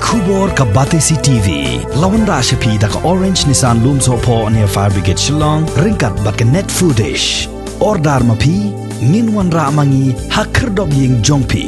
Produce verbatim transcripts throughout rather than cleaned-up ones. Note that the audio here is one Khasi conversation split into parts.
Khubor ka Batesi T V la wanrah sha phi da ka Orange Nissan Lumsohphoh near Fire Brigade Shillong ryngkat bad ka Net Foodish. Order ma phi, ngin wanrah ma ngi ha khyrdop ïing jong phi.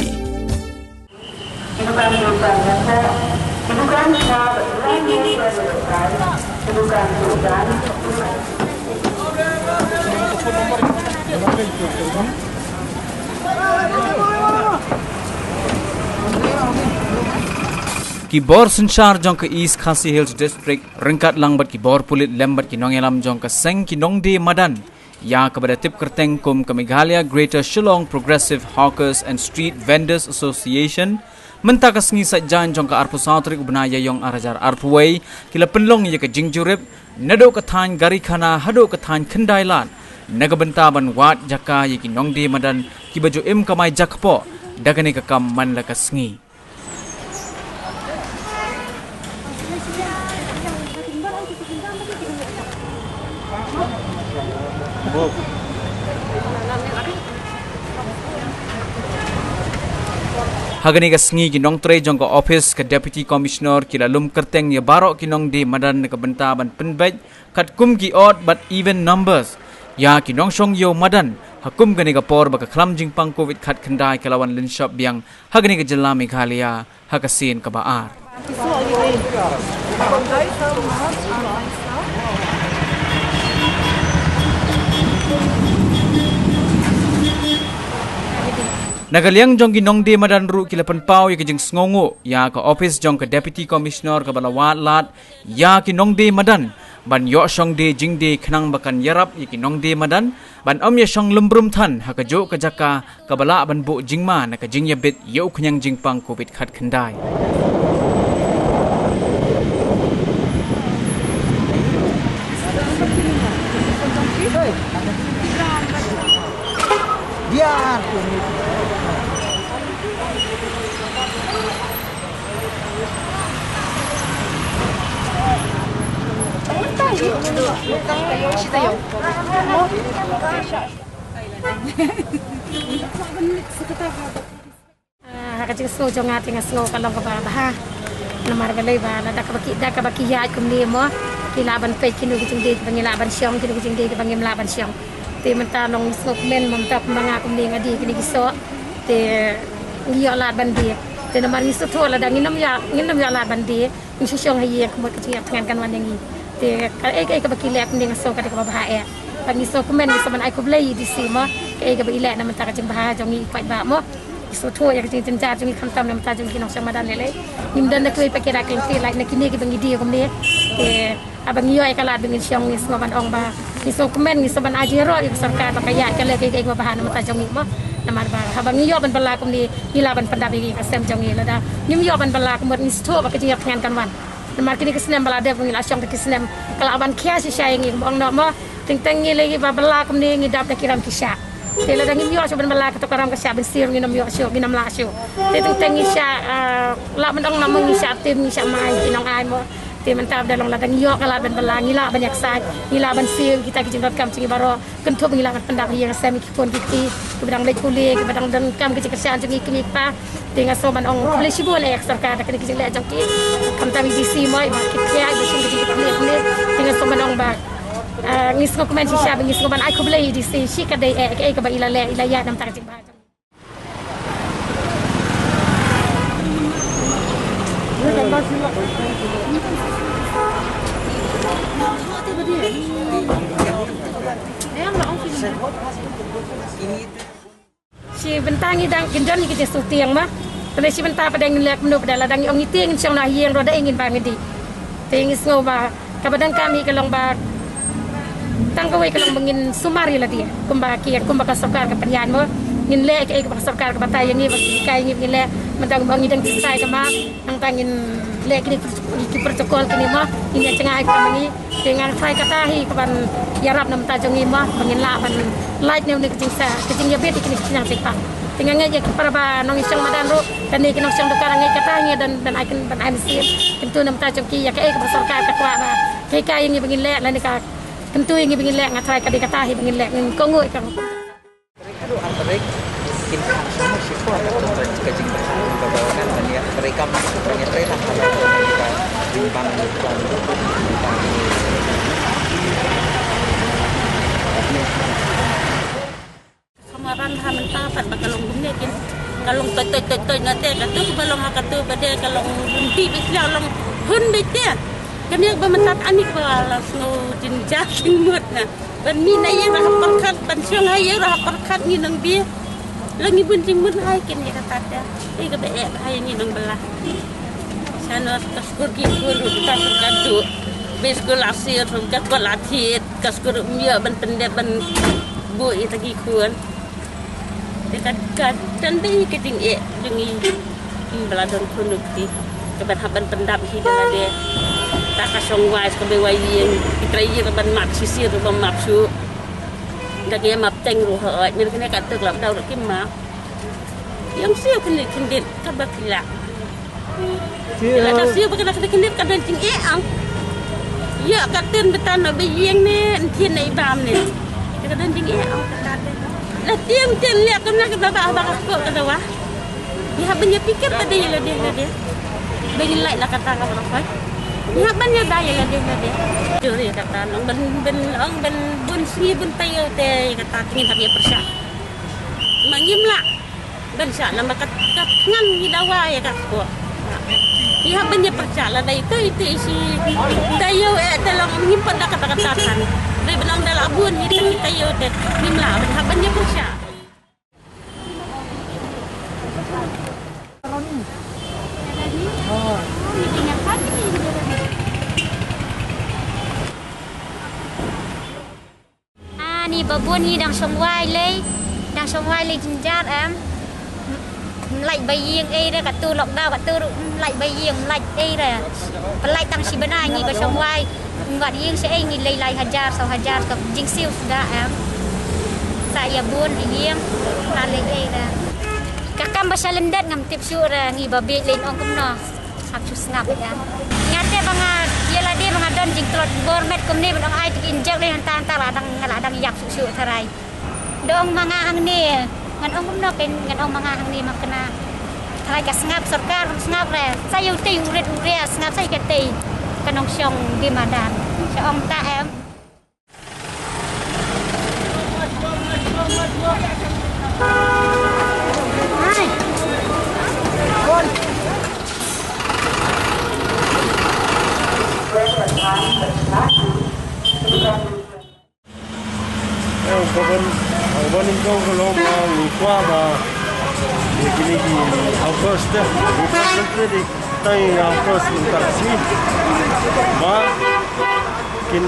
Ki bor synshar jong ka East Khasi Hills District ryngkat lang bad ki bor pulit lem bad ki nongïalam jong ka seng ki nongdie madan ïa kaba da tip kyrteng kum ka Meghalaya Greater Shillong Progressive Hawkers and Street Vendors Association mynta ka sngi Saitjaiñ jong ka arphew saw tarik u bnai Ïaiong arhajar arphew wei ki la pynlong ïa ka jingjurip naduh ka thaiñ Garikhana haduh ka thaiñ Khyndailad na ka bynta ban wad jaka ïa ki nongdie madan kiba ju im kamai jakpoh da kane ka kam man la ka sngi. Ha kane ka sngi ki nongtrei jong ka ophis ka Deputy Commissioner ki la lum kyrteng ïa baroh ki nongdie madan na ka bynta ban pynbeit katkum ki odd bad even numbers ïa ki nongshong ïew madan ha kum kane ka por ba ka khlam jingpang Covid khatkhyndai ka la wan lynshop biang ha kane ka jylla Meghalaya ha ka sien kaba ar. Na ka liang jong ki nongdie madan ruh ki la pynpaw ïa ka jingsngewnguh ïa ka ophis jong ka Deputy Commissioner kaba la wad lad ïa ki nongdie madan ban ïoh shong die jingdie khnang ba kan ïarap ïa ki nongdie madan ban ym ïa shong lum brum than ha kajuh ka jaka kaba lah ban buh jingma na ka jingïabit ïa u khñiang jingpang Covid khatkhyndai. Ah, ha ka jingsngew jong nga te nga sngew ka long kaba bha. Namar balei ba lada kaba ki, da kaba ki ïaid kumne mo, ki lah ban peit kino ki jingdie kiba ngi lah ban shong, kino ki jingdie kiba ngim lah ban shong. Te mynta ngi sngewkmen mynta kumba nga kumne nga die kine ki soh. Te ngi ïoh lad ban die. Te namar ngi sngewthuh lada ngin ym ïoh, ngin ym ïoh lad ban die, ngi shu shong ha ïing ka mut ka jingïathngan kan wan ïa ngi. Te kaei kaei kaba ki leh kumne nga sngew ka dei kaba bha eh. Bad ngi sngewkmen, ngi sngewban ai khublei ïa i D C mo, kaei kaba i leh na bynta ka jingbha jong ngi i paidbah mo. Ngi sngewthuh ïa ka jingjynjar jong ngi khamtam na bynta jong ngi ki nongshong madan lei lei. Ngim don da kawei pat ki da ka lynti lait na kine kiba ngi die kumne. Te haba ngi ïoh ïa ka lad ba ngin shong ngi sngewban ong ba ngi sngewkmen, ngi sngewban ai jingïaroh ïa ka sorkar ba ka ïaid ka leh kaei kaei kaba bha na bynta jong ngi mo. Namar ba haba ngi ïoh ban bylla kumne ngi lah ban pyndap ïa ka sem jong ngi, lada ngim ïoh ban bylla ka mut ngi sngewthuh ba ka jingïathngan kan wan. Namar kine ki snem ba la dep ngi la shong da ki snem ka la ban khia shisha ïa ngi, kumba ong noh mo. Teng teng ngi lei ba bylla kumne ngi dap da ki ram ki shah. Te lada ngim ïoh shuh ban bylla kato ka ram ka shah ban siew, ngin ym ïoh shuh, ngin ym lah shuh. Te teng teng ngi shah, ah, lah ban ong noh mo ngi shah tim, ngi shah mai ki nong-ai mo. Te mynta ba da long lada ngi ïoh ka lad ban bylla ngi lah ban ïaksaid, ngi lah ban siew kita ki jingdonkam jong ngi baroh. Kynthup ngi lah ban pyndap ïa ka sem ïa ki khun ki kti kiba dang leit pule, kiba dang donkam ki jingkyrshan jong ngi kmie kpa. Te nga sngewban ong khublei shibun ïa ka sorkar da kane ka jingleh jong ki. Khamtam i D C mo iba ki thiah iba shim ka jingkitkhlieh kmie. Te nga sngewban ong ba, ah, ngi sngewkmen shisha bad ngi sngewban ai khublei ïa i D C shi katdei eh kaei kaba i la leh, i la ïaid na bynta ka jingbha jong ngi. Shi bynta ngi dang kin don ngi ki jingsheptieng ma. Tang shi bynta pat dang ngin leh kumno pat lada ngi ong ngi tieng ngin shong na ïing ruh da ïing ngin ba ngi dih. Te ngi sngew ba kaba donkam hi ka long ba tang kawei ka long ba ngin sumar ïa lade kumba ki, kumba ka sorkar ka pynïaid mo. Ngin leh kaei kaba ka sorkar ka batai ïa ngi ba ki hikai ïa ngi ba ngin leh. Mynta kumba ngi dang jingshai ka ma, nangta ngin leh kine ki protocol kine mo, ngin ïa jngai kumba ngi. Te nga trai kata hi kaban ïarap na bynta jong ngi mo ba ngin lah ban lait ne une ka jingsa ka jingïabit ïa kine ki khñiang jingpang. Te nga ngeit ïa ki para ba nongshong madan ruh, kane ki nongshong dukan nga ngeit kata hi ngi don ban ai, ban ai mynsiem. Kyntu na bynta jong ki ïa kaei kaba sorkar ka kwah ba ka hikai ïa ngi ba ngin leh lane ka kyntu ïa ngi ba ngin leh, nga trai ka dei kata hi ba ngin leh, ngin kohnguh ïa ka. Tarik haduh ar tarik kin khang sumar shipor ka jingbatai ka jingbatai ka ba ngan ban ïa Kam ba ngi trei lang ka long ka jingban ka long ka long. Ka maran ha mynta pat ba ka long kumne kin ka long toi toi toi toi ngate ka tu ba long ha ka tu ba de ka long lynti ba sla long hun ba te. Kane ba mynta ani ba la snow jinja jingmut na. Ban mi na ïa ra ha pyrkhat ban shong ha ïa ra ha pyrkhat ngi nang bi. La ngi bun jingmut hai kin ïa kata te. Ïa ka ba eh hai ngi nang bela. Sana ka skur ki khun ruh ka skur ka du. Be skur la sir ruh ka kwal la thied ka skur ruh mia ban pendep ban bu ïa ta ki khun. Te ka ka tan dei ka jingeh jong ngi. Ba la don khun ruh ti ka ban hap ban pyndap hi da lade. Ta ka shong wai ka be wai ïing ki trai ïing ban map shisha ruh ban map shu. Da ki map teng ruh hoi men kane ka tuk lap dau ruh ki map. Yang siew kane khyndiat ka ba ki lak. Ki la ka siew ba ka da ka khyndiat ka don jingeh ang. Ïa ka ten ba tan ba ïing ne ntien na i bam ne. Ka don jingeh ang ka ta te. La tieng tieng ïa ka na ka ba ba ba ka ko ka da wa. Ngi hap ban ïa pikir ka dei la dei la dei. Ba ngi lai la kata ka ba la khoi. Ngi hap ban ïa da ïa la dei la dei. Jur ïa kata nong ban ban ong ban bun sngi bun taïew te ïa kata te ngi hap ïa pyrshah. Ma ngim lah ban shah lama kat kat ngan ngi dawa ïa ka ko. Ngi hap ban ïa pyrshah la dei te ite isi. Taïew eh te long ngim pat da kata kata tan. Dei ban ong da la bun ngi te taïew te ngim lah ban hap ban ïa pyrshah. Ani babun ngi dang shong wai lei, dang shong wai lei jynjar em. Mlait ba ïing ei re katu lockdown katu mlait ba ïing mlait ei re. Pynlait tang shi bnai ngi ba shong wai. Ngat ïing shi ei ngi lei lai hajar saw hajar ka jingsiew suda em. Sa ïa bun ïing ha lei ei re. Ka kam ba sha lyndet ngam tip shuh re ngi ba bieit lei ong kumno. Hap shu sngap ïa. Nga te ba nga ïa lade ba nga don jingtlot bor met kumne ba dang ai tik injek dei hanta hanta la dang la dang ïap shu shu tharai. Dong ma nga hangne ngan ong kumno ken ngan ong ma nga hangne ma kena. Tharai ka sngap sorkar sngap re. Sa ïa utei uret uria sngap sa ïa katei. Ka nongshong di madan. Sha ong ta em. Eh, u ka ban, u ban nyngkong ka long ba ngi kwah ba ïa kine ki outpost, eh, concentrate tang ïa outpost in tak si. Ba kin,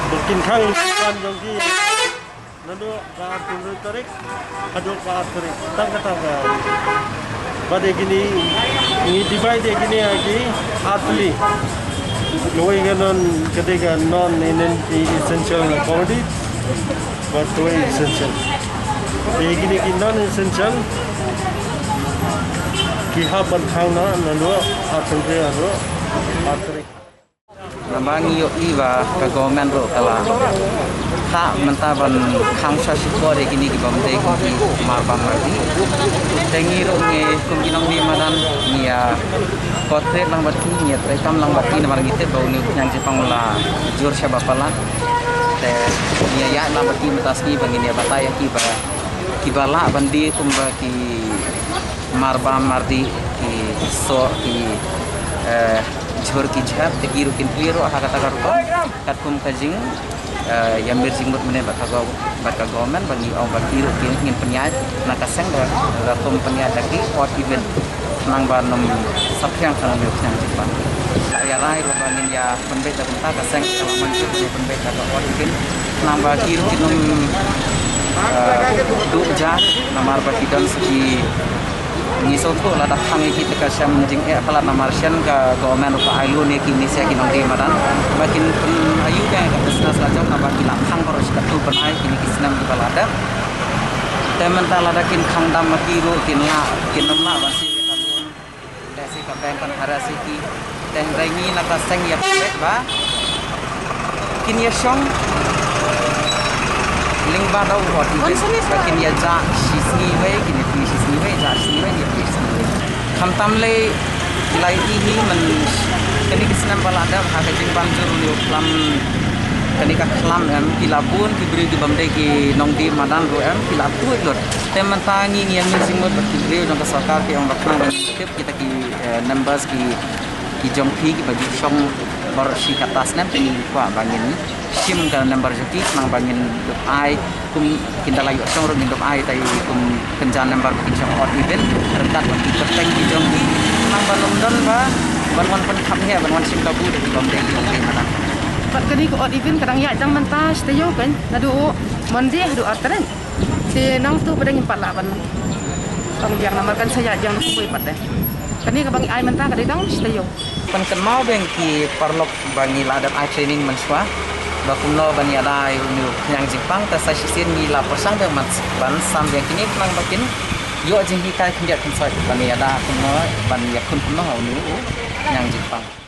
ba kin khang ban jong ki. Naduh ka arphew tarik haduh ka ar tarik. Tang kata ka. Bad ïa kine ngi divide ïa kine ha ki ar tylli. Kawei ka non kata ka non essential commodity. Bad kawei essential. Ïa kine ki non essential ki hap ban khang na naduh ar tylli haduh ar tarik. Namar ngi ïohi ba ka government ruh ka la thah mynta ban khang sha shipor ïa kine ki bym dei ki marbam mardi. Te ngi ruh ngi kum ki nongdie madan ngi ïa cooperate lang bad ki, ngi ïa treikam lang bad ki namar ngi tip ba une u khñiang jingpang u la jur sha ba palat. Te ngi ïa ïaid lang bad ki mynta sngi ba ngin ïa batai ïa ki ba kiba lah ban die kumba ki marbam mardi ki soh ki, eh, jhur ki jhep te ki ruh kin plie ruh ha kata ka rukom katkum ka jing, eh, ïa mir jingmut mynne bad ka gov-, bad ka government ba ngi ong ba ki ruh ki ngin pynïaid na ka seng da, da rukom pynïaid da ki odd even nang ba nym saphriang ka nym ïa u khñiang jingpang. Ïa rai ruh ba ngin ïa pynbeit da kumta ka seng ka la man jut ïa pynbeit da ka odd even nang ba ki ruh ki nym, eh, duh ja namar ba ki don sa ki Ngi sngewthuh lada khang ïa ki te ka shem jingeh palat namar shen ka government ruh ka ai loan ïa ki ne sha ki nongdie madan ba kin pyn-ayu ïa ka business la jong naba ki la khang baroh shi katto bnai kine ki snem kiba la dep. Te mynta lada kin khang dam ma ki ruh kin lah kin nym lah ban siew ïa ka loan. Te shi ka bank kan hara shi ki. Te hynrei ngi na ka seng ïa pynbeit ba kin ïa shong lyngba da u ot ba kin ïa jah shi sngi wei, kin ïa plie shi sngi wei, jah shi sngi wei, ïa plie shi sngi wei. Khamtam lei ki la ïohi man kane ka snem ba la dep ha ka jingban jur u khlam, kane ka khlam em, ki la bun ki briew ki bym dei ki nongdie madan ruh em, ki la tuid lut. Te mynta ngi ngi ïa mih jingmut bad ki briew jong ka sorkar ki ong ba khnang ba ngin tip kita ki, eh, numbers ki, ki jong phi kiba ju shong baroh shi katta snem, te ngi kwah ba ngin shim ka number jong ki khnang ba ngin dup ai, kum kin da la ïoh shong ruh ngin dup ai tai kum kynja number ba kin shong odd even ryngkat bad ki kyrteng ki jong ki, khnang ban ym don ba ban wan pynkham heh, ban wan shim kabu da ki bym dei ki nongdie madan. Bad kane ka odd even ka dang ïaid tang mynta shi taïew kan, naduh Monday haduh ar tarik. Te nangta pat ngim pat lah ban ong biang namar kan sa ïaid biang na kawei pat de. Kane kaba ngi ai mynta ka dei tang shi taïew. Pynkynmaw biang ki paralok ba ngi la dep ai training mynshuwa ba kumno ban ïada ïa une u khñiang jingpang, te sa shisien ngi la pyrshang biang ban, ban sam biang kine khnang ba kin ïoh jinghikai khyndiat khynsoit ban ïada kumno ban ïakhun kumno ha une u khñiang jingpang.